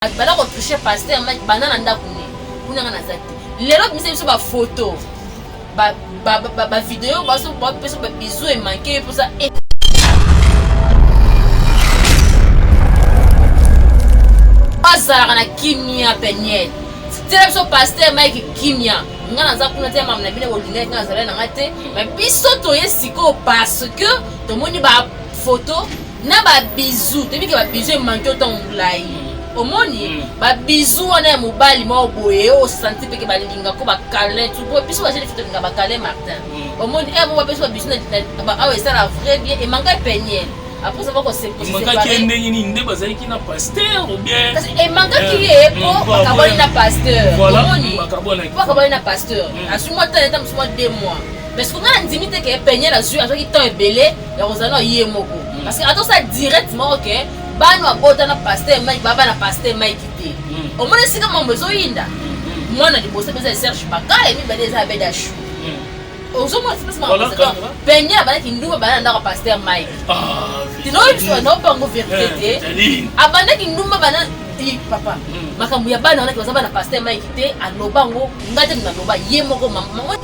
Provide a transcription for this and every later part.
Banda ko tricher pasteur Mike banda na ndako ne kuna nga naza te lelo bimisa biso ba photo ba ba ba, ba video baso ba pesa ba bisous e manquer pour ça e bazalaka na kimia peniel tela biso pasteur Mike kimia nga naza kuna te mama na bino bolingaki nga nazalaki na nga te mais biso toye sikoyo parce que tomoni ba photo na ba bisous toyebi ke ba bisous emanke yo ntango molai omoni mm. ba bisous wana ya mobali moko boye osanti peke balinga ko bakalin tu boye biso bajene fi tolinga bakalin martin mm. omoni e eh, mo bapesi ba bisous awa esala vrai bien emanka peniel après ça va ko se ndenge nini nde bazalaki na pasteur ou bien kasi emankaki eh, ye po mm, bakabwani na pasteur omoni bakabwani na pasteur azwi mwa temps ata mosu mwa deux mois mais soki ngai nandimi te ke peniel azwi azwaki temps ebele ya kozala na ye moko mm. parce que atosa direct moko ke bana abota na pasteur mike baba na pasteur mike te mm. omoni esika mambo ezoyinda mm. mwana liboso mpe eza serge bakala mibale eza abeda chou ozomona peniel abandaki ndumba banda na ndako ya pasteur mike ah, tinoyebisa naopango verité te eh, abandaki ndumba banda papa makambo ya bana wana baza bana pasteur mike te aloba yango nga te naloba ye moko mama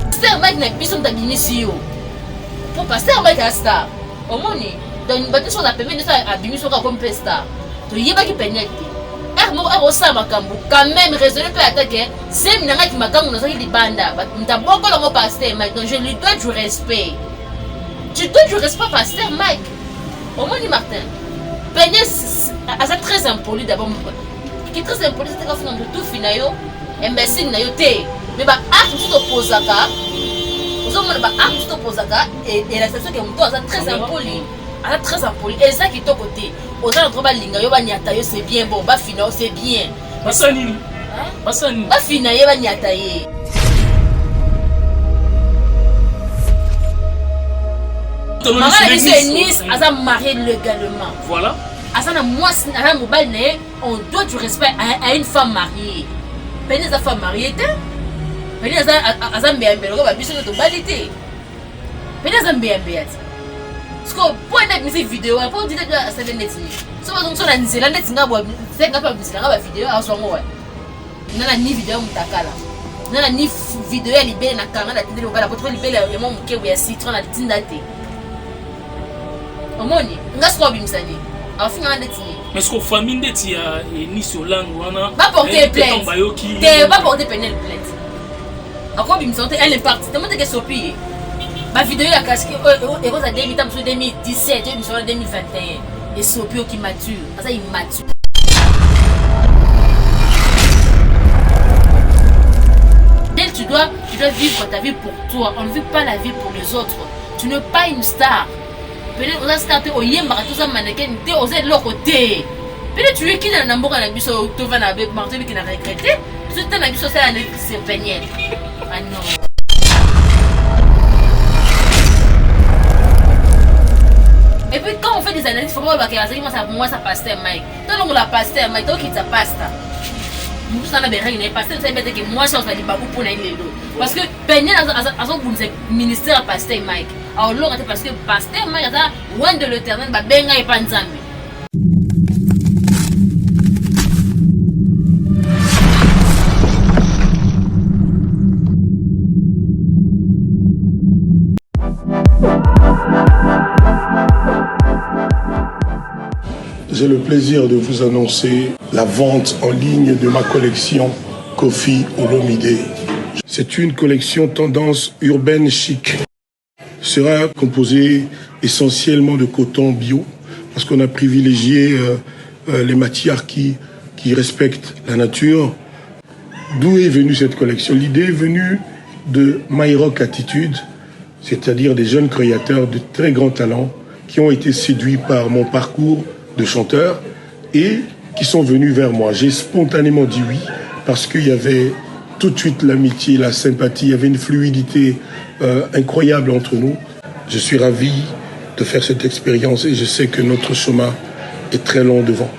pasteur mike na biso moto abimisi yo po pasteur mike aza star omoni donc bato nyonso na pembeni nyonso abimisi yo kaka komi mpe star toyebaki peniel te heure moko heure osala makambo quand même raisonne mpe ata ke zemi na ngai kimakangu nazwaki libanda moto abokola yango pasteur mike donc je lui dois du respect tu dois du respect pasteur mike omoni martin peniel aza très impoli d'abord ki très impoli te kafinga moto tufi na yo imbécile na yo te mais ba acte mosusu topozaka ozomona ba acte mosusu topozaka elakisa biso ke moto aza très impoli aza très impoli eza kitoko te oza na droit balinga yo banyata yo c'est bien bon bafina yo c'est bien basala nini basala nini bafina ye banyata ye mama na biso enis aza marie légalement voilà aza na mwasi aza na mobali na ye on doit du respect à, à une femme mariée pene aza femme mariée te pene aza aza mbeyambeya lokola babiso nde tobali te pene aza mbeyambeya te siko mpo ene abimisi video wana mpo dide asali neti nini so bazongiso na nzela ndeti nga bwa nga mpe abimisela nga bavideo azwa ngo wana nga na ni video ya mutakala nga na ni video ya libele na kanga na tindeli mobala po libele ya mwa moke ya citron na tinda te omoni nga sikoyo abimisa nini afinga nga ndeti nini mais siko famille ndeti ya enisi olango wana baporte plainte te baporte penel plainte akobimisa te elle est partie temo teke sopi ye bavideo ya kasi ekozala 2000 mosusu 2017 oyebisa wana 2021 esopi oki mature aza immature Dès tu dois, tu dois vivre ta vie pour toi. On ne vit pas la vie pour les autres. Tu n'es pas une star. Peut-être oza star te oyembaka te oza mannequin te oza eloko te. Peut-être tu es qui na mboka na biso tova na be martin biki na regretter. Biso te na biso sala na peniel. Ah non. Et puis quand on fait des analyses, faut pas voir que azali moi ça moi ça pasteur Mike. Tolongola pasteur Mike, tokitsa pasteur. Mutu sana be règle na pasteur ça mbete que moi ça ozali baku pona ye lelo. Parce que Peniel azobundisa ministère ya pasteur Mike. Aolonga te parce que pasteur Mike aza loin de l'éternel babenga ye pa Nzambe. J'ai le plaisir de vous annoncer la vente en ligne de ma collection Kofi Olomide. C'est une collection tendance urbaine chic. Sera composée essentiellement de coton bio parce qu'on a privilégié euh, euh, les matières qui, qui respectent la nature. D'où est venue cette collection L'idée est venue de My Rock Attitude, c'est-à-dire des jeunes créateurs de très grands talents qui ont été séduits par mon parcours de chanteur et qui sont venus vers moi. J'ai spontanément dit oui parce qu'il y avait tout de suite l'amitié, la sympathie, il y avait une fluidité euh, incroyable entre nous. Je suis ravi de faire cette expérience et je sais que notre chemin est très long devant.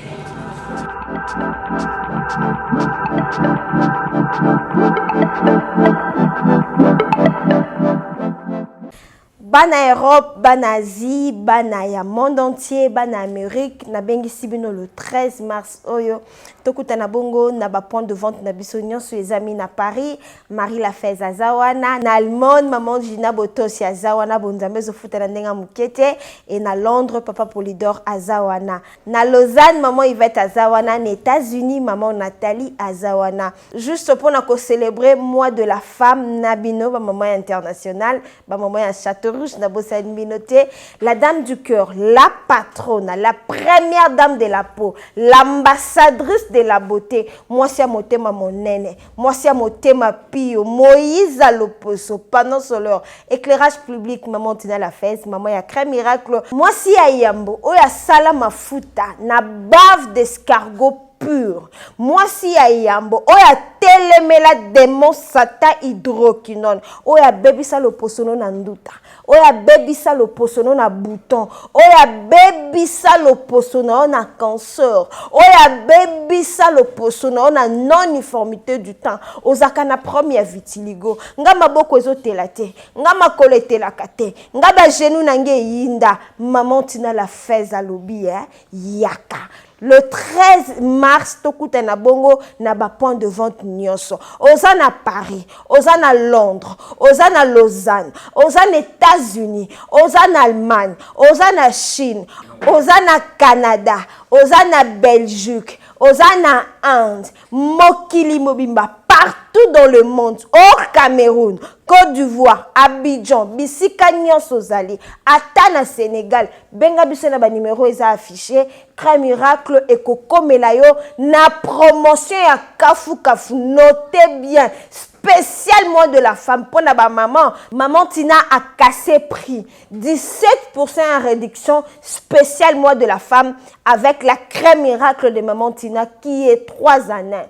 Bana Europe, bana Asie, bana ya monde entier, bana Amérique, nabengisi bino le 13 mars oyo tokutana bongo na ba point de vente na biso nyonso ezami na Paris, Marie Lafez aza wana, na Allemagne maman Gina Botosi aza wana, bonzambe ezofuta na ndenge ya moke te, et na Londres papa Polydor aza wana, na Lausanne maman Yvette aza wana, na États-Unis maman Nathalie aza wana. Juste pona ko celebrer mois de la femme na bino ba maman ya international, ba maman ya Chateau Rouge na bosani bino te, la dame du cœur, la patrona, la première dame de la peau, l'ambassadrice de la beauté, mwasi ya motema monene, mwasi ya motema pio, Moïse Loposo, panneau solaire, éclairage public, maman Tina la fesse, maman ya crème miracle, mwasi ya yambo oyo asala mafuta na bave d'escargot pur, mwasi ya yambo oyo atelemela demon satan hydroquinone, oyo abebisa loposo na nduta, oyo abebisa loposo na bouton, oyo abebisa loposo na yo na cancer, oyo abebisa loposo na yo na non-uniformité du temps, ozalaka na problème ya vitiligo, nga maboko ezotela te, nga makolo etelaka te, nga ba genou na nge eyinda, maman Tina la fez alobi yaka. Le 13 mars tokutana bongo na ba point de vente nyonso. Oza na Paris, oza na Londres, oza na Lausanne, oza na États-Unis, oza na Allemagne, oza na Chine, oza na Canada, oza na Belgique, oza na Inde, mokili mobimba, partout dans le monde, hors Cameroun, Côte d'Ivoire, Abidjan, bisika nyonso ozali, ata na Sénégal, benga biso na ba numéro eza affiché, Crème Miracle ekokomela yo na promotion ya kafu kafu. Notez bien, spécial mois de la femme pona ba maman, maman Tina a cassé prix, 17% en réduction spécial mois de la femme avec la crème miracle de maman Tina qui est 3 en 1.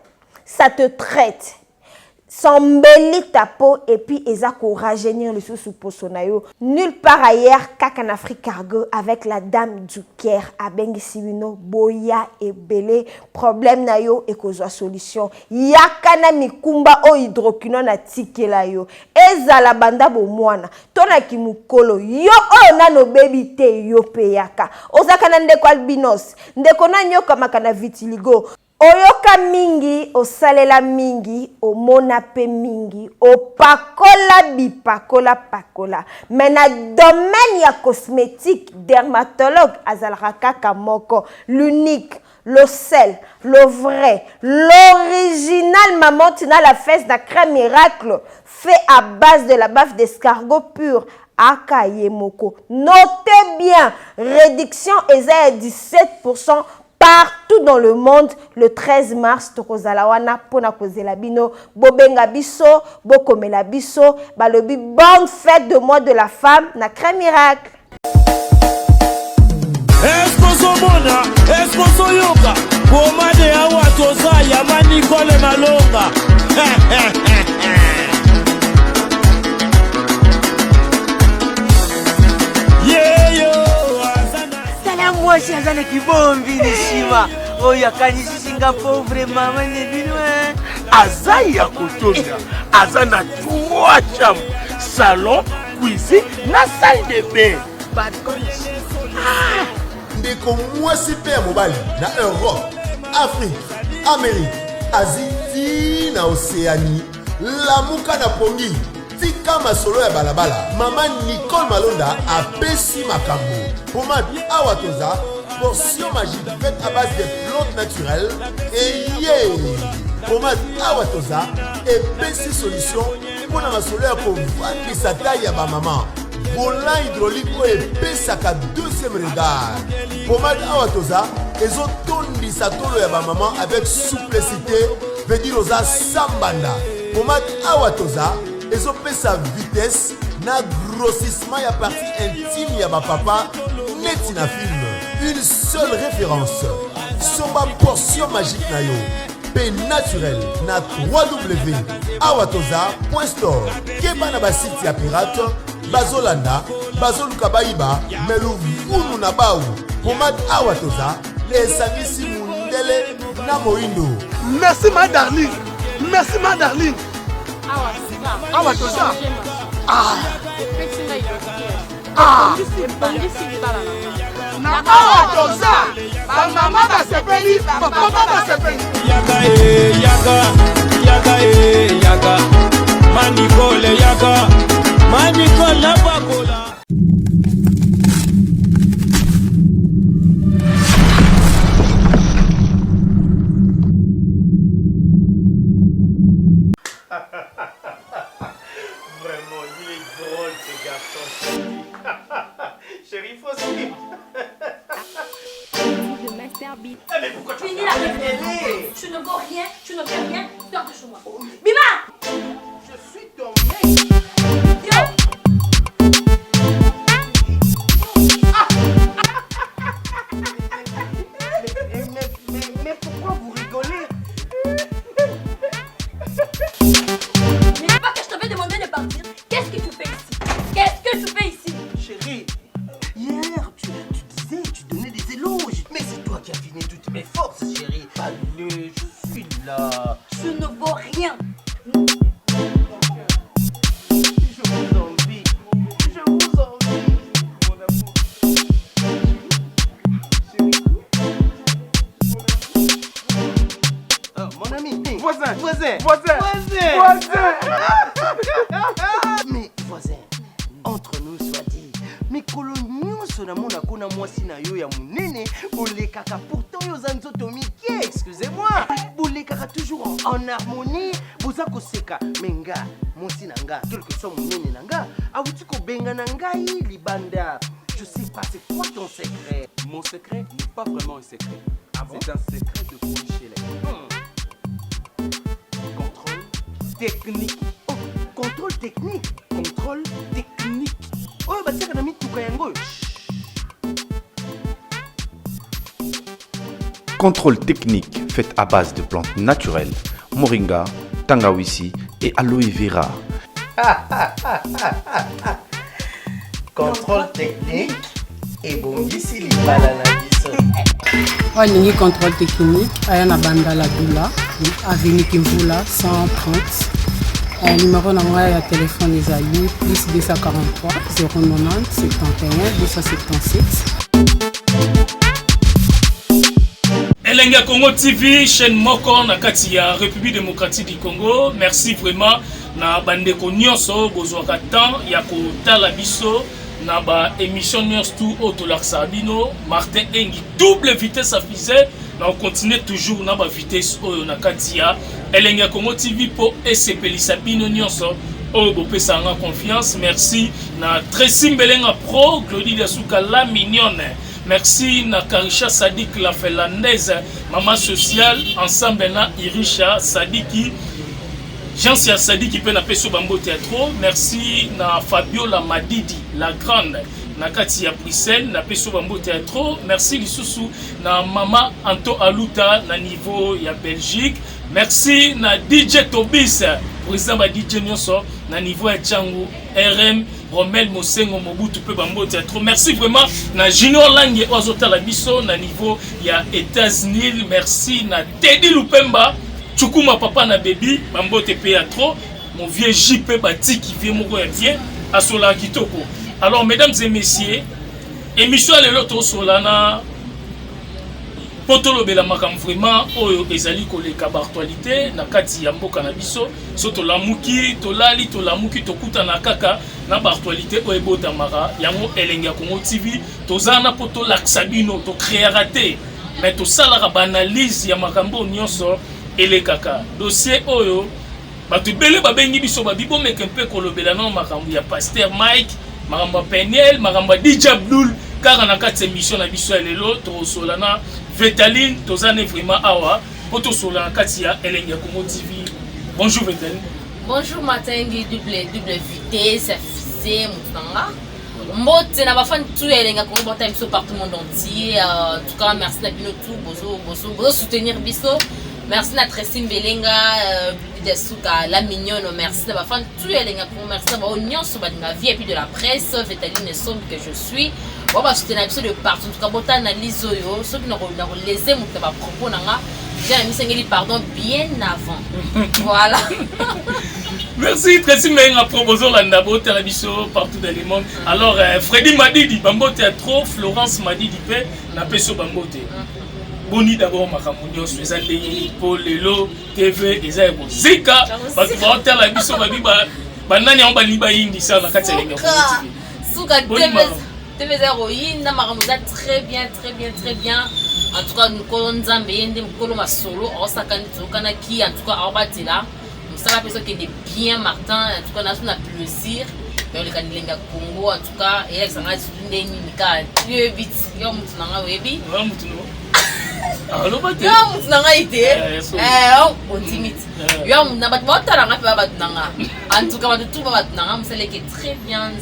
Ça te traite, s'embellit ta peau et puis eza ko rajeunir lisusu poso na yo. Nulle part ailleurs kaka na Afrique Cargo avec la dame du Caire abengisi bino boya ebele, problème na yo ekozwa solution. Yaka na mikumba oyo hydroquinone atikela yo, ezala banda bomwana to na kimokolo, yo oyo nano obebi te, yo pe yaka. Ozalaka na ndeko albinos, ndeko na nyokamaka na vitiligo, oyoka mingi, osalela mingi, omona pe mingi, opakola bipakola pakola, mais na domaine ya cosmétique dermatologue azalaka kaka moko, l'unique, le seul, le vrai, l'original maman Tina la fesse na crème miracle fait à base de la baffe d'escargot pur aka ye moko. Notez bien, réduction eza ya 17% partout dans le monde. Le 13 mars tokozala wana pona kozela bino, bobenga biso, bokomela biso, balobi bonne fête de mois de la femme na crème miracle. Eskozomona, eskozoyoka, pomade awa toza ya ma Nicole Malonga. Yeyo tala mwasi aza na kibombi na nsima oyo akanisisi nga pauvre mama ne bino. Aza ya kotonda, aza na 3 chambre, salon, cuisine na salle de bain. Ndeko mwasi mpe ya mobali na Europe, Afrique, Amérique, Asie ti na Océanie, lamuka na pongi, tika masolo ya balabala. Mama Nicole Malonda apesi makambo. Pomade awa toza, portion magique faite à base de plantes naturelles. Eye pomade awa toza epesi solution mpona masolo ya kovandisa taille ya bamama, volant hydraulique oyo epesaka deuxième regard. Pomade awa toza ezotondisa tolo ya bamama avec souplicité, veut dire oza sambanda. Pomade awa toza ezopesa vitesse na grossissement ya partie intime ya bapapa neti na film. Une seule référence, somba portion magique na yo mpe naturel na www awatoza store. Keba na basite ya pirate bazolanda, bazoluka bayiba me luvunu na bau. Pomade awa toza esangisi mundele na moindo. Merci ma darling, merci ma darling. Awa toza. Ah. Ah! Ebongisi libala na nga. Na awa toza bamama basepeli, bapapa basepeli. Yaka e yaka, yaka e yaka, Manicole yaka, Manicole napakola. Vraiment, il est drôle ce garçon. Chérie, faut suivre. Eh, mais pourquoi tu Finis la télé Tu ne vaux rien, tu ne fais rien, sors de chez moi. Bima! Je suis ton mec. Yo! Mais, mais, mais pourquoi vous rigolez? N'est-ce pas que je t'avais demandé de partir? Qu'est-ce que tu fais ici? Qu'est-ce que tu fais ici? Chérie, hier tu, tu disais, tu donnais des éloges. Mais c'est toi qui as fini toutes mes forces, chérie. Allez, je suis là. Tu ne vaux rien. Je vous envie. Je vous envie, mon amour. Oh, mon ami. Voisin. Voisin. Voisin. Voisin. Voisin. Mais voisin, entre nous soit dit, mikolo nyonso namona kuna mwasi na yo ya monene bolekaka, pourtant yo oza nzoto mike, excusez-moi, bolekaka toujours en, en harmonie, boza koseka. Me nga mwasi na nga, quelque soit monene na nga, awuti kobenga na ngai libanda. Je sais pas, c'est quoi ton secret? Mon secret n'est pas vraiment un secret. Ah bon? C'est un secret de Polychelec. Contrôle technique. Oh, contrôle technique. Contrôle technique. Oyo batiaka na mituka yango oyo. Contrôle technique fait à base de plantes naturelles, moringa, tangawisi et aloe vera. Contrôle technique ebongisi libala na biso. Oyo alingi contrôle technique aya na Bandala Dula, avenue Kimvula 130. Numéro na ngai ya telefone ezali plus 243 090 71 277. Elengi ya Congo TV, chaîne moko na kati ya République démocratique du Congo. Merci vraiment na bandeko nyonso bozwaka temps ya kotala biso na ba émission nyonso tout oyo tolakisaka bino. Martin Engi, double vitesse à fusée, na continuer toujours na ba vitesse oyo na kati ya Elengi ya Congo TV mpo esepelisa bino nyonso oyo bopesaka nga confiance. Merci na Tracy Mbelenga Pro, Glody Dasuka la mignonne. Merci na Karisha Sadik la finlandaise, maman sociale, ensemble na Irisha Sadiki. Jean-Sia Sadiki mpe napesi yo bambote ya trop. Merci na Fabiola Madidi la grande na kati ya Bruxelles, napesi yo bambote ya trop. Merci lisusu na mama Anto Aluta na niveau ya Belgique. Merci na DJ Tobis, président ba DJ nyonso na niveau ya Tshangu, RM Romel Mosengo Mobutu mpe bambote ya trop. Merci vraiment na Junior Lange oyo azotala biso na niveau ya États-Unis. Merci na Teddy Lupemba Chukuma, papa na baby, bambote mpe ya trop. Mon vieux JP Batiki, vieux moko ya bien, asolaka kitoko. Alors mesdames et messieurs, émission ya lelo tosola na mpo tolobela makambo vraiment oyo ezali koleka baactualité na kati ya mboka na biso. So tolamuki, tolali, tolamuki, tokutana kaka na baactualité oyo ebotamaka yango. Elengi ya Congo TV, toza na mpo tolakisa bino, tocréaka te, mais tosalaka baanalyse ya makambo oyo nyonso elekaka. Dossier oyo bato ebele babengi biso, babi bomeke mpe kolobela nano makambo ya pasteur Mike, makambo ya Peniel, makambo ya DJ Abdul. Kaka na kati ya émission na biso ya lelo tokosola na Vetaline. Toza ne vraiment awa mpo tosola na kati ya Elengi ya Congo TV. Bonjour Vetaline. Bonjour Matengi, double, double vitesse, fusée, moto na nga. Mbote na bafani tout ya Elengi ya Congo, bota biso partout monde entier. En tout cas, merci na bino tout, bozo, bozo, bozo soutenir biso. Merci na Tracy Mbelenga, Dasuka, la mignonne, merci na bafani tout ya Elengi ya Congo, merci na bao nyonso balinga vie et puis de la presse, Vetaline Sombe que je suis. Bo ba soutenir biso de partout. En tout cas, bota analyse oyo, soki na ko lese moto na ba propos na nga. Déjà namisengeli pardon bien avant. Voilà. Merci Tracy Mbenga pro bozolanda botala biso partout dans le monde. Alors euh, Freddy Madidi bambote ya trop Florence Madidi pe napesi yo bambote. Boni d'abord makambo nyonso eza ndenge nini mpo lelo TV eza ya kozika bato baotala biso babi banani yango balingi bayindisa na kati ya elengi ya Congo TV. Suka TV eza ya koyinda makambo eza très bien très bien très bien en tout cas nkolo nzambe ye nde mokolo masolo aosakani toyokanaki en tout cas aobatela mosala mpe ezokende bien martin en tout cas nazo na plaisir ya oleka elengi ya congo en tout cas eyelakisa ngai sutu nde nini kaka yoyebi ti yo motu na ngai oyebi yo motu na ngai te eh, eh, ondimi ti eh. yo na bato baotala ngai mpe ba bato na ngai en tout cas bato tout ba bato na ngai mosala eke très bien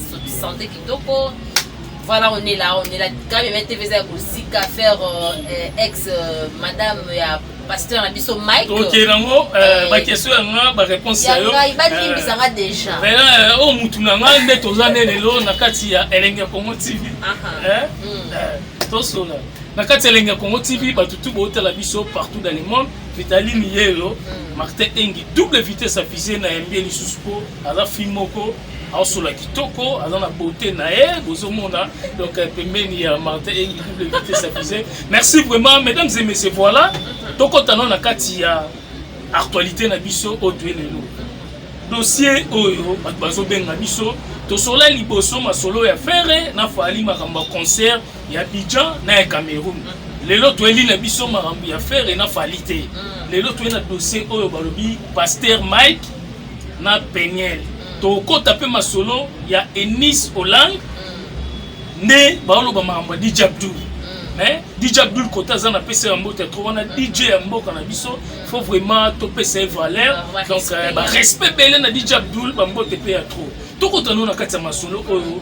santé kitoko voilà on est là on est là quand même tv eza ya kozika faire euh, ex euh, madame ya pasteur na biso Mike tokende yango euh, ba question ya nga ba réponse ya yo ngai balimbisa nga déjà vraiment oyo mutu na nga nde toza nde lelo na kati ya elengi ya Congo TV hmm. tosola na kati ya elengi ya Congo TV bato tu bootala biso partout dans le monde Vitali Miyelo hmm. Martin Engi double vitesse à fusée na yambi lisusu po aza fille moko aosola kitoko aza na beauté na ye bozomona donc euh, pembeni ya martin engi double vitesse ya fusée merci vraiment mesdames et messieurs voilà tokɔta nao na kati ya actualité na biso oyo toye lelo dossier oyo bato bazobenga biso tosola liboso masolo ya ferre na fali makambo ya concert ya abidjan na ya cameroun lelo toyeli na biso makambo ya ferre na fali te lelo toye na dossier oyo balobi pasteur mike na peniel mm. tokota mpe masolo ya enis olang mm. nde baoloba makambo ya dj abdul mm. mais dj abdul kota aza na pesa ya mbote trop wana dj ya mboka na biso faut vraiment topesa ye valeur donc euh, barespect ebele na dj abdul bambote mpe ya trop tokota no na kati ya masolo oyo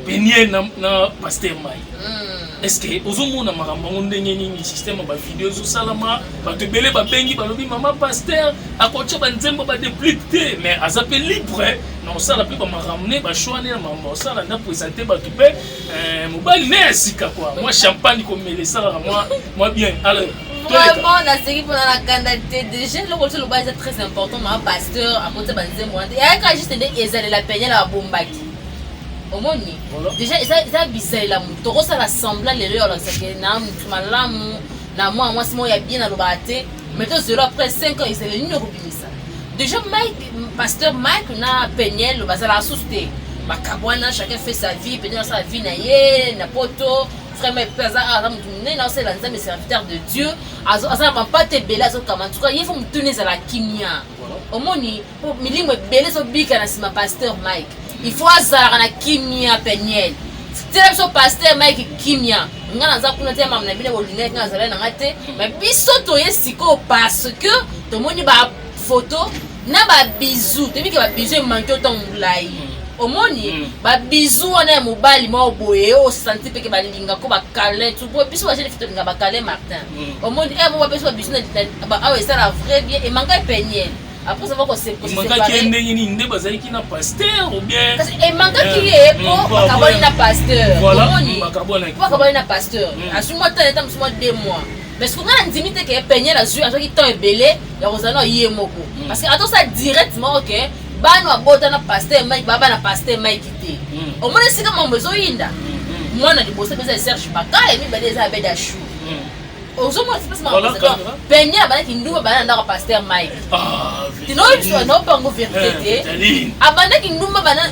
peniel na, na pasteur mai mm. est ce que ozomona makambo yango ndenge nini système ya bavideo ezosalama bato ebele babengi balobi mama pasteur akotya banzembo badeplique te mais aza mpe libre na kosala mpe bamakambo ne bachoix ne na makambo akosala nde apresente bato mpe eh, mobali ne ya sika kua mwa champagne komela esalaka mwa bien alors vraiment naseki mpona na kanda te déjà eloko ti oloba eza très important mama pasteur akotya banzembo wana te eyaka juste nde ezalela peniel abombaki omoni déjà eza bisalela motu tokosala semblant lelo ya olakisake na motu malamu na mwana mwasi moko ya bien alobaka te mais tozelo après 5 ans ezaleli nini okobimisa déjà mike pasteur mike na peniel bazalaka susu te bakabwana chacun fait sa vie peniel asala vie na ye na poto frère mike mpe aza aza motu monene aosalela nzambe serviteur de dieu aza na bampate ebele azokama ntuka ye fo motuni ezala kimia omoni po milimo ebele ezobika na nsima pasteur mike il faut azalaka na kimia peniel tela biso pasteur mike kimia nga naza kuna te ya mama na bino bolingaki nga nazalaki na nga te mais biso toye sikoyo parce que tomoni ba photo na ba bisous toyebi ke ba bisous emanke otango molai omoni mm. babizu wana ya mobali moko boye osanti peke balinga ko bakalin tu po biso bajene fi tolinga bakalin martin mm. omoni e eh, mo bapesi babizu awa esala vrai bien emanka epeniel après avoir ko se emanquaki ye ndenge nini nde bazalaki na pasteur ou bien kasi emanquaki eh, ye po mm, bakabwani na pasteur omoni po bakabwani na pasteur mm. azwi mwa temps ata mosu mwa deux mois mais soki ngai nandimi te ke peniel azwi azwaki temps ebele ya kozala na ye moko mm. parce que atosa directement oke bana abota na pasteur mike baba na pasteur mike te omoni esika mambo ezoyinda mwana liboso mpe eza serge bakala ya mibale eza abeda chou ozomona sipesi penie abandaki ndumba banda na ndako ya pasteur mike ah, tinoyebisa naopango verité eh, te abandaki ndumba banda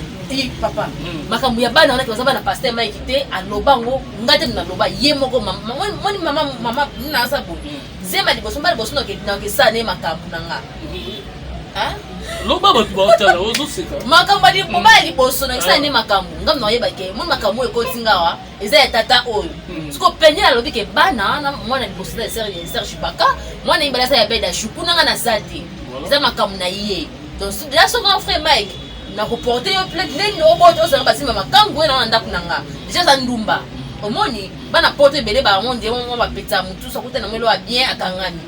papa hmm. makambo ya bana wana baza bana pasteur mike te aloba yango ngai te naloba ye moko moni mama mama naza boye hmm. zema liboso mba liboso nakesala ne makambo na nga hmm. loba bato baotala ozoseka makambo mobala liboso nakesala ne makambo ngai naoyebake moni makambo oyo ekoti ngawa eza ya tata oyo hmm. siko peniel alobi ke bana wana mwana liboso eza ya serge baka mwana mibale aza ya beda shuku nanga naza te eza makambo na ye donc deja soki en frère mike nakoporte yo plainte ndenge obota ozala basimba makambo ye na ndako na nga deja aza ndumba omoni bana poto ebele bango nde mwa bapetisa motu soki na mwelo ya bien akangami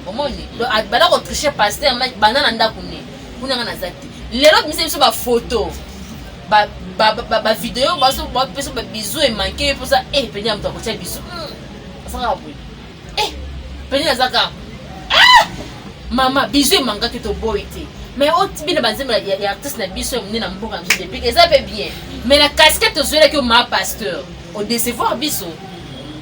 omoni banda kotriche pasteur mike banda na ndako ne kuna nga naza te lelo bimisa biso bafoto ba ba ba ba video bazo ba pesa ba bisous e manquer posa eh penya moto akotia bisous hmm, asaka boye eh penya azaka eh. Ah! Mama biso emangaki toboyi te mais otibina banzembo ya artiste na biso ya monene na mboka na biso depuis eza mpe bien mais na casquette tozwelaki yo ma pasteur odecevoir biso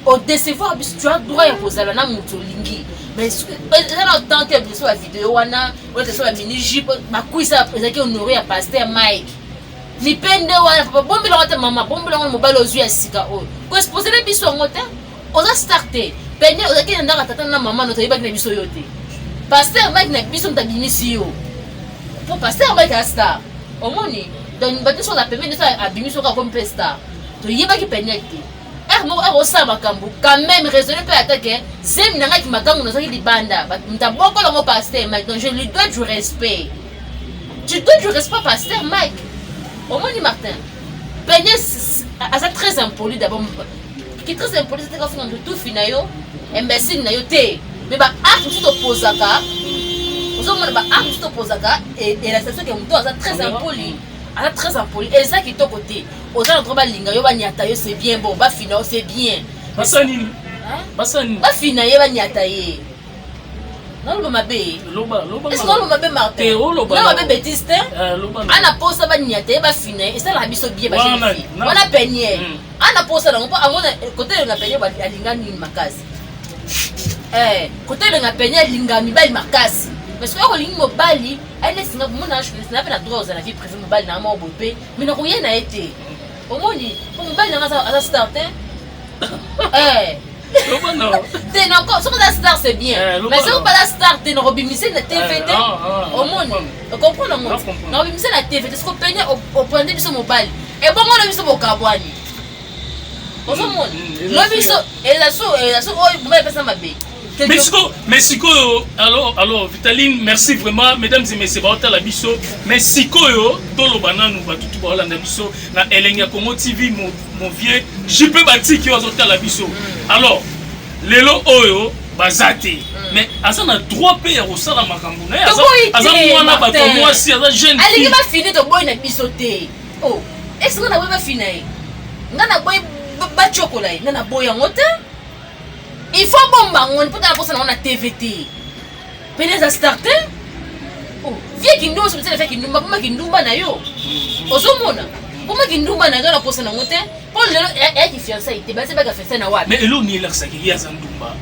odecevoir biso tu as droit ya kozala na moto olingi mais eza na temps te biso ba video wana oyo so ba mini jupe bakwisa ezalaki honore ya pasteur Mike mipende wana papa bombela yango te mama bombela yango mobali ozwi ya sika oyo koexposele biso yango te oza star te pene ozalaki na ndako ya tata na mama no toyebaki na biso yo te pasteur mike na biso moto abimisi yo po pasteur mike aza star omoni donc bato nyonso oza pembeni nyonso abimisi yo kaka komi mpe star toyebaki peniel te heure moko heure osala makambo quand même raisonne mpe ata ke zemi na ngai kimakangu nazalaki libanda moto abokola yango pasteur mike donc je lui dois du respect tu dois du respect pasteur mike omoni martin peniel aza très impoli d'abord ki très impoli te kafunga moto tufi na yo imbécile na yo te mais ba acte mosusu topozaka ozomona ba acte mosusu topozaka elakisa biso ke moto aza très impoli aza très impoli eza kitoko te oza na droit balinga yo banyata yo c'est bien bon bafina yo c'est bien basala nini basala nini bafina ye banyata ye naloba mabe est-ce naloba mabe martin na mabe betise te eh, ana posa banyata ye bafina ye esalaka biso bien wana penie hmm. ana posa nango mpo amona kote elenga penie alinga nini makasi eh, kote elenga penie alinga mibali makasi mais soki olingi mobali anesinga komona na mpe na droit ozala vie privé mobali na moko boye mpe mais nakoye na ye te omoni mpo mobali nanga aza star te eh. te nako soki oza star c'est bien eh, mais soki baza star te nakobimise na tv eh, te ah, ah, omoni okomprendre yango nakobimise na tv te soki opene oprende biso mobali ebongo lobi biso bokabwani ozomona mm, mm, lobi biso eza so eza so oyo mobali epesa mabe Mais sikoyo, alors, alors, Vitaline, merci vraiment, mesdames et messieurs, baotala biso. Mais sikoyo, toloba nanu, batutu baolanda biso, na Elengi ya Congo TV, mon, mon vieux, JP Batiki oyo azotala biso. Alors, lelo oyo, baza te. Mm. Mais aza na droit pe ya kosala makambo na ye. Aza mwana bato mwasi, aza jeune fille. Alingi bafini toboyi na biso te. Oh, est-ce que nga naboyi bafina ye? Nga naboyi batiokola ye, nga naboyi yango te. Il faut bomba yango mpo tala posa nango na TV te. Pene eza star te. Oh, vie kindumba soki vie kindumba boma kindumba na yo. Ozomona? Boma kindumba na yo na posa nango te. Mpo lelo eyaki fiançailles te, basi baka fiançailles na wapi? Mais eloni elakisaki ye aza ndumba.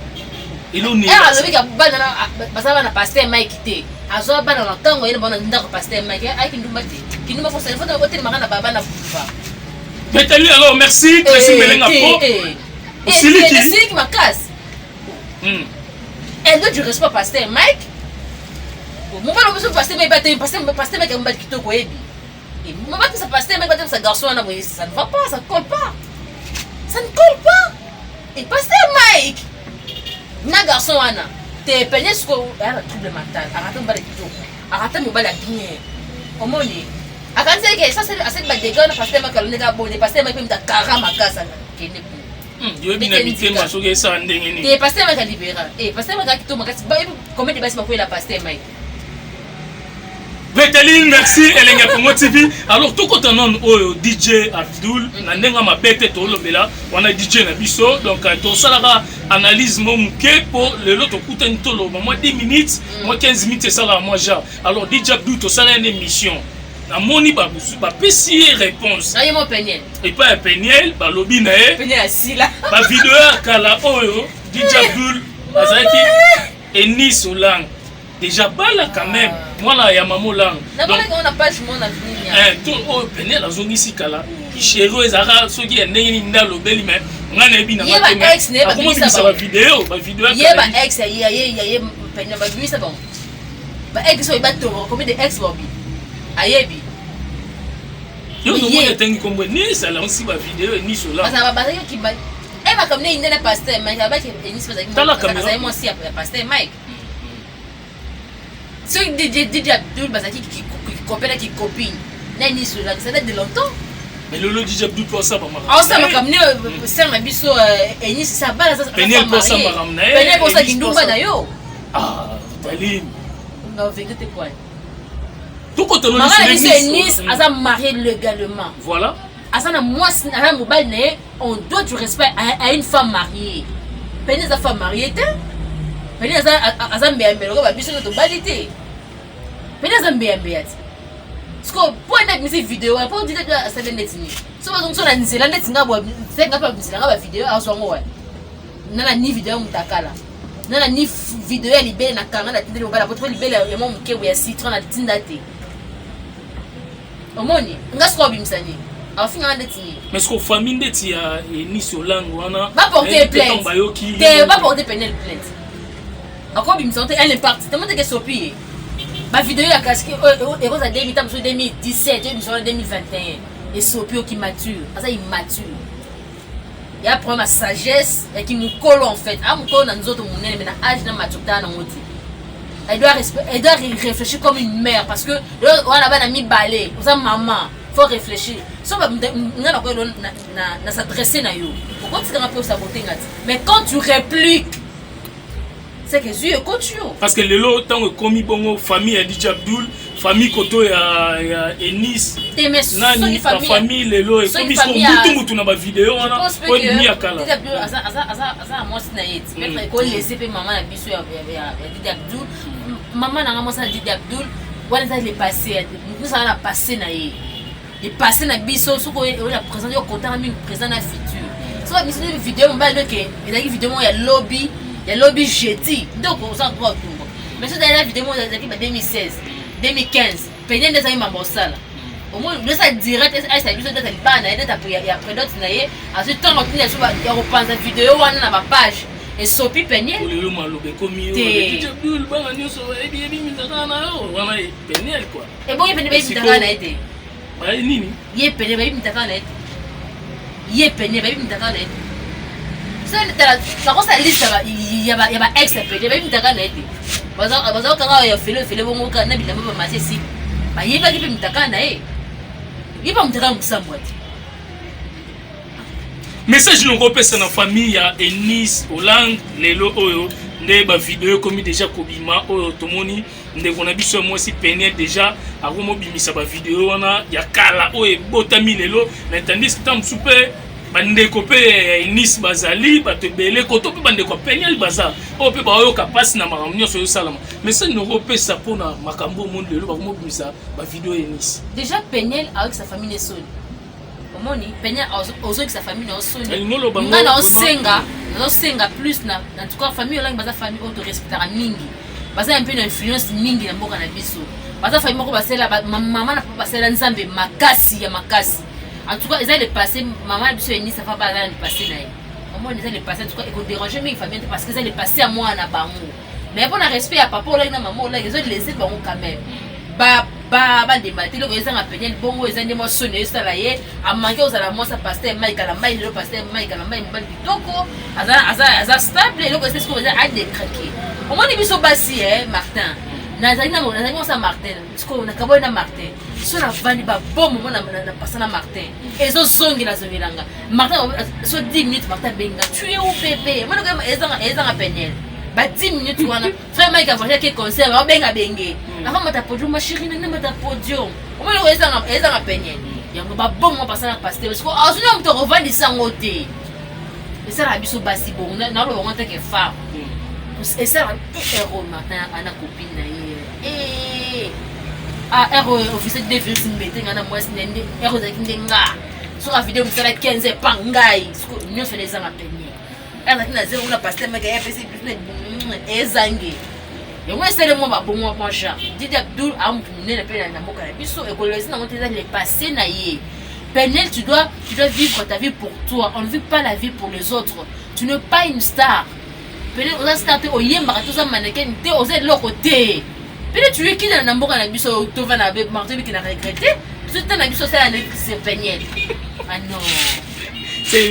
Eloni eh, alobi ka bana bazala bana pasteur Mike te. Azwa bana na ntango ye na bana ndako pasteur Mike ayaki ndumba te. Kindumba fosa, il faut otelemaka na baba na boulevard. Betali alors merci, Tracy eh, Melenga po. Eh, osiliki nasiliki makasi hmm. elle doit du respect pasteur mike mobali obiso pasteur mike batemi pasteur mike mobali kitoko oyebi mobali pasteur mike batemisa garçon wana boye ça ne va pas ça ne colle pas ça ne colle pas et pasteur mike na garçon wana te peigne sikoyo aya na trouble mental arate mobali kitoko arate mobali ya bien omoni akanisaki ke asali badega wana pasteur mike alondeka abone pasteur mike mpe moto akara makasi kende kuna hmm, yoyebi na mitema soki esala ndenge nini te pasteur mike alibera e pasteur mike akito makasi bayebi combien de basi bakwela pasteur mike Vetaline, merci Elengi ya Congo TV. Alors tokota nanu oyo DJ Abdul na ndenge mabe te tolobela wana DJ na biso donc euh, tosalaka analyse mo moke mpo lelo tokutani toloba mwa 10 minutes mwa 15 minutes esalaka mwa genre. Alors DJ Abdul tosala ye na émission namoni bapesi ye réponse epai ya peniel balobi na ye bavideo ya kala oyo dj abdul azalaki enis olang déjà bala quand même ah. mwana ya mama olang eh, oyo peniel azongisi kala chéri oyo ezalaka soki ya ndenge nini nde alobeli me ngai nayebi nangakomobimisa bavideo bavideo ba ex oyo batonga combien de ex babi ayebi yo nomoni atangi kombo enisi alangisi bavideo enisi olazalaki kiba e makambo nde inde na pasteur mike abaki enisi bazalaki mwasi ya pasteur mike soki dj abdul bazalaki kikope na kikopine na enisi olangisa ça date de longtemps mais lelo dj abdul mpo asala makambo aosala makambo ne sere na biso enisi sa bala peniel mpo asala makambo na ye peniel mpo osala kindumba na yo Ah, Vitaline. Non, vérité quoi. Tokotolo Maman na biso Eunice mm. aza mariée légalement. Voilà. Aza na mwasi aza mobali na ye, on doit du respect à, à une femme mariée. Pene eza femme mariée te. Peniel aza aza mbeya mbeya lokola biso nde tobali te. Peniel aza mbeya mbeya ti. Siko po ende abimisi video wana po dide asali neti nini? So bazongisa na nzela neti nga bwa nga pa bimisela nga ba video azwa ngo wapi? Nana ni video ya mutakala. Nana ni video ya libele na kanga na tindeli mobala po to libele ya mwa moke ya citron na tinda te. Omoni nga siko abimisa nini? Afinga nga ndeti nini? Mais siko famille ndeti ya Eunice Olango wana ba porter plainte. Te ba porter Peniel plainte. Akobimisa te elle est partie. Tellement que sopi ye. Ba video ya kasi ekozala 2017 ebimisa wana 2021 esopi yo kimature aza immature ya problème ya sagesse ya kimokolo en fait a mokolo na nzoto monene mais na age na maturité wana nango te elle doit, elle doit réfléchir comme une mère parce que wana bana mibale oza maman faut réfléchir so nga nakoyelo na s'adresser na yo okotikanga mpe osabote nga te mais quand tu répliques c'est que zui ekoti yo parce que lelo ntango ekomi bongo famille ya DJ Abdul famille koto ya, ya Enis nani ba famille lelo ekomi siko mutu mutu na ba video wana oyo ebimi ya kala DJ Abdul aza aza aza aza na mwasi na ye ti peut-être ekolese mpe mama na biso ya ya ya DJ Abdul mama na nga mwasi na DJ Abdul wana eza le passé nyonso aza na passé na ye le passé na biso soki oye na présent yo kontaka mingi présent na futur soki biso video mobali noke ezalaki video moko ya lobi ya lobi jeudi nde oza droit otumba mais soki ezali video moko ezalaki ba 2016 2015 pene nde ezalaki mambo osala omoni lesa direct ayesa biso data libala na ye data ya predote na ye azwi ntango atinda biso ya kopanza video wana na bapage esopi peniel lelo maloba ekomi yo bana nyonso bayebi yebi mizaka na yo wana peniel quoi ebongi pene bayebi mitakala na ye te bayebi nini ye pene bayebi mitakala na ye te ye pene bayebi mitakala na ye te tala nakosala liste ya ba ex ya pene bayebi mitakala na ye te baza kaka ya fele fele bongo kaka na bilamba bamasi esili bayebaki mpe mitakala na ye ye ba mitakala mosambwa te message noko opesa na famille ya Eunice Hollande lelo oyo nde ba video ekomi deja kobima oyo tomoni ndeko na biso ya mwasi Peniel deja akomobimisa ba video wana ya kala oyo ebotami lelo na tandis ntango mosusu mpe bandeko mpe ya Eunice bazali bato ebele koto mpe bandeko ya Peniel baza oyo mpe baoyoka mpasi na makambo nyonso ezosalama message noko opesa mpona makambo omoni lelo bakomobimisa ba video ya Eunice deja Peniel ayokisa famille ne soni omoni penya ozokisa famille na yo soni nga naosenga nazosenga plus na en tout cas famille olangi baza famille oyo torespectaka mingi baza mpe na influence mingi na mboka na biso baza famille moko basala mama na papa basala nzambe makasi ya makasi en tout cas eza le passé mama na biso enisa papa aza na le passé na ye omoni eza le passé en tout cas ekoderange mingi famille te parce que eza le passé ya mwana na bango mais mpo na respect ya papa olaki na mama olaki ezo laisser bango quand même ba ba bandemba te eloko ezanga peniel bongo eza nde mwa soni esala ye amanke kozala mwasi ya paster mai kalambai lelo paster mai kalambai mobali kitoko aza, aza, aza stable eloko esi sikoyo eza adecrake omoni biso basi eh, martin nazali nazali mwasi ya martin sikoyo nakaboli na martin so navandi babomo mo na pasa na martin ezozongela zongelanga martin so 10 minutes martin abenga tu es où bébé omoni ezanga peniel ba 10 minutes wana frère mike avoyage ke concert babenga benge hmm. avant mata podium ma chérie nanga mata podium omoni oyo ezanga ezanga penye yango babongo basala pasteur parce que azwi na moto akovandisa yango te esalaka biso basi bongo naloba yango tanke femme hmm. esalaka ero martin ana copine na ye eh. ah ero officier de virus mbete nga na mwasi na nde ero ezalaki nde nga soki video mosala 15 epa ngai nyonso ezanga penye azalaki na zero na pasteur meke apesi ezangi yango esali mwa babongo mwa genre didi abdul a motu monene mpe na mboka na biso ekolelesi nango te eza le passé na ye Peniel, tu dois, tu dois vivre ta vie pour toi. On ne vit pas la vie pour les autres. Tu n'es pas une star. Peniel, oza star te, oyembaka te, oza mannequin te, oza eloko te. Peniel, tu es qui na mboka na biso tova na be marteau biki na regretter. Biso ta na biso sala na c'est Peniel. Ah non. C'est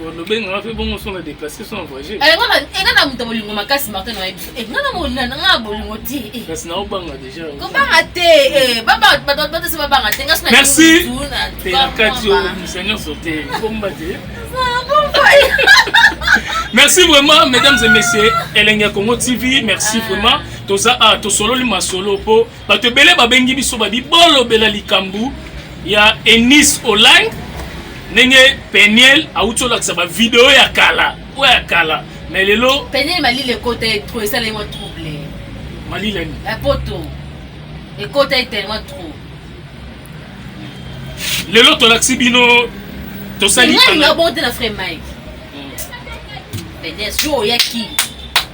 olobengaka mpe bongo so na déplace so na voyage eh, nga na moto ya bolingo makasi martin na yebiso eh, nga na nga na bolingo te eh. kasi naobanga deja kobanga te bato se babanga te nga so merci te na kati obimisa nyonso te bomba te merci vraiment mesdames et messieurs elengi ya congo tv merci ah. vraiment toza a ah, tosololi masolo mpo bato ebele babengi biso babi bolobela likambo ya enis olang ndenge peniel awuti olakisa bavideo ya kala oyo ya kala Mais lelo Peniel malili ekota ye trop esala ye mwa trouble. Malili nini? Ya poto. Ekota ye tellement trop. Lelo tolakisi bino tosali Nga nga bon te na frère Mike. Peniel jour oyaki.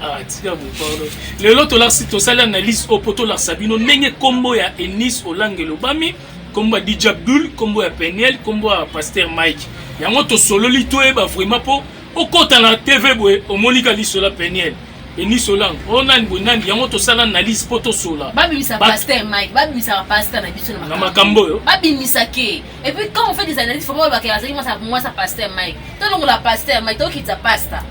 Ah, tika bo pardon. Lelo tolakisi tosali analyse oyo po tolakisa bino ndenge kombo ya Eunice Olangi elobami. Kombo ya DJ Abdul, kombo ya Peniel, kombo ya Pasteur Mike. Yango tosololi toyeba vraiment po okota na TV boye omoni ka lisola Peniel. Eunice Olangi, o nani boye nani yango tosala analyse po tosola. Babimisa Pasteur Mike, babimisa pasteur na biso na makambo oyo. Babimisa ke. Et puis quand on fait des analyses, faut pas ba ke azali mwasa mwasa Pasteur Mike. Tolongola Pasteur Mike, tokitsa pasteur.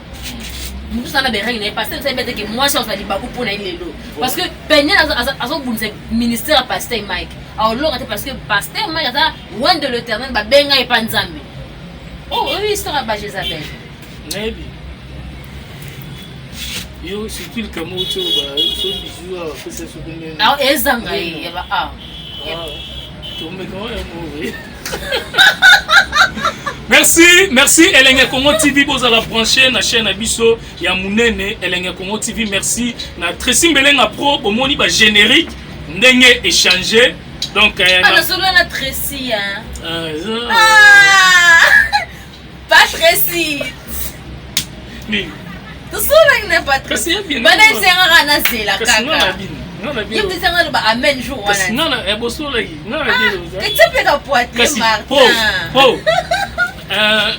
Mutu sana be règle na ye pasteur msai bete ke mwasi azali libaku mpo na ye lelo. Parce que Peniel azobundisa ministère ya Pasteur Mike. Aolonga te parce que Pasteur Mike aza loin de l'Éternel, babenga ye pa Nzambe. Oh, oyo histoire ya ba Jezabel. Nayebi. Yo surtout likambo oyo ba so bizu awa pesa so combien? Ah, ezanga ye ya ba ah. Tomeka oyo yango. Merci, merci Elenge Congo TV bozala branché na chaîne na biso ya munene Elenge Congo TV. Merci na Tracy Mbelenga Pro bomoni ba générique ndenge échanger. Donc euh, ah, na solo na Tracy hein. Euh, ah, pas Tracy. Nini? Tosolaki na pas Tracy. Bana esengaka na zela kaka. Yo mpe loba amen jour wana. Kasi nana ya bosolaki. Nana ah, etepeka poite Martin. Po, po. Euh,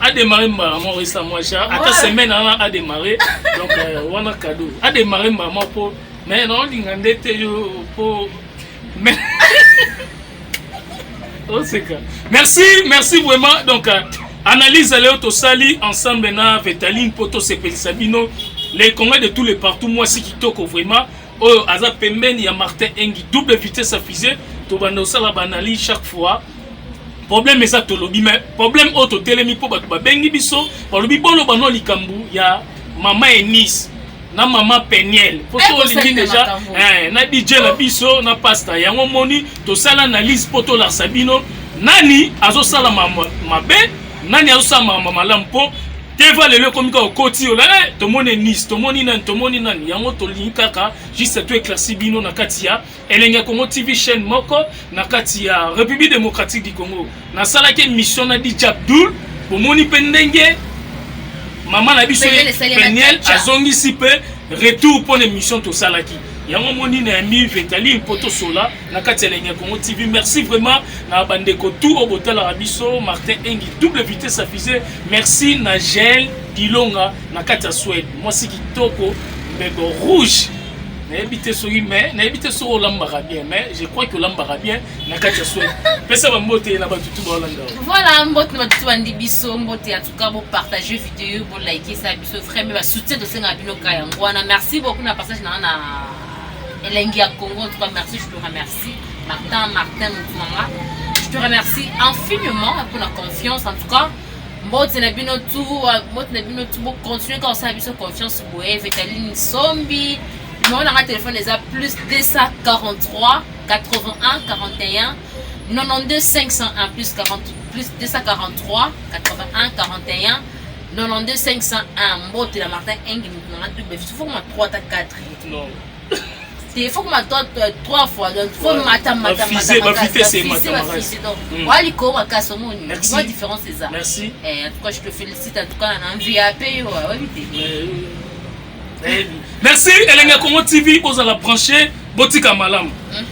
a démarré mbala moko esa mwa cher ata semaine wana a démarré donc euh, wana cadeau a démarré mbala moko po mais naolinga nde te yo po mais oseka merci merci vraiment donc euh, analyse leo tosali ensemble na vetaline mpo tosepelisa bino les congolais de tous les partout mwasi kitoko vraiment oyo aza pembeni ya martin engi double vitesse ya fusée tobanda kosala baanalyse chaque fois problème eza tolobi mais problème oyo totelemi mpo bato babengi biso balobi boloba no likambo ya mama enise na mama peniel po so olingi deja eh, na dj na biso na pasta yango omoni tosala analyse mpo tolakisa bino nani azosala mabe nani azosala makambo malamu mpo teva lelo ekomi kaka okoti ola eh, tomoni nice tomoni nani tomoni nani yango tolingi kaka juste to éclairci bino na kati ya Elengi ya Congo TV chaîne moko na kati ya République démocratique du Congo. Nasalaki émission na DJ Abdul, bomoni mpe ndenge mama na biso Peniel azongisi mpe retour mpo na émission tosalaki. Yango moni na yambi Vetaline mpo tosola na kati ya Elengi ya Congo TV. Merci vraiment na bandeko tout oyo botalaka biso, Martin Engi double vitesse à fusée. Merci na Gel Dilonga na kati ya Suède. Mwasi kitoko mbebo rouge nayebi te soki mais nayebi te soki olambaka bien mais je crois que olambaka bien na kati ya swede pesa bambote na bato tu baolanda voilà mbote na bato tu bandi biso mbote en tout cas bopartage video bolike esa biso vraiment basoutien tosengaka bino ka yango wana merci beaucoup na passage na nga na elengi ya congo en tout cas merci je te remercie martin martin motu na nga je te remercie infiniment pour la confiance en tout cas Mbote na bino tout, mbote na bino tout, bo continuer kaka kosala biso confiance boye. Vetaline Sombi, numéro na nga téléphone eza plus 243 81 41 92 501 plus 40 plus 243 81 41 92 501. Mbote na Martin Engi, moto na nga double, faut ma 3 ta 4. Non. Il faut que ma toi trois fois donc faut mata mata mata ba vitesse mata makasi donc wali ko makasi omoni moi différence eza merci eh en tout cas je te félicite en tout cas na envie ya pe yo oyebi te merci elenge Congo TV bozala branché botika malamu mhm.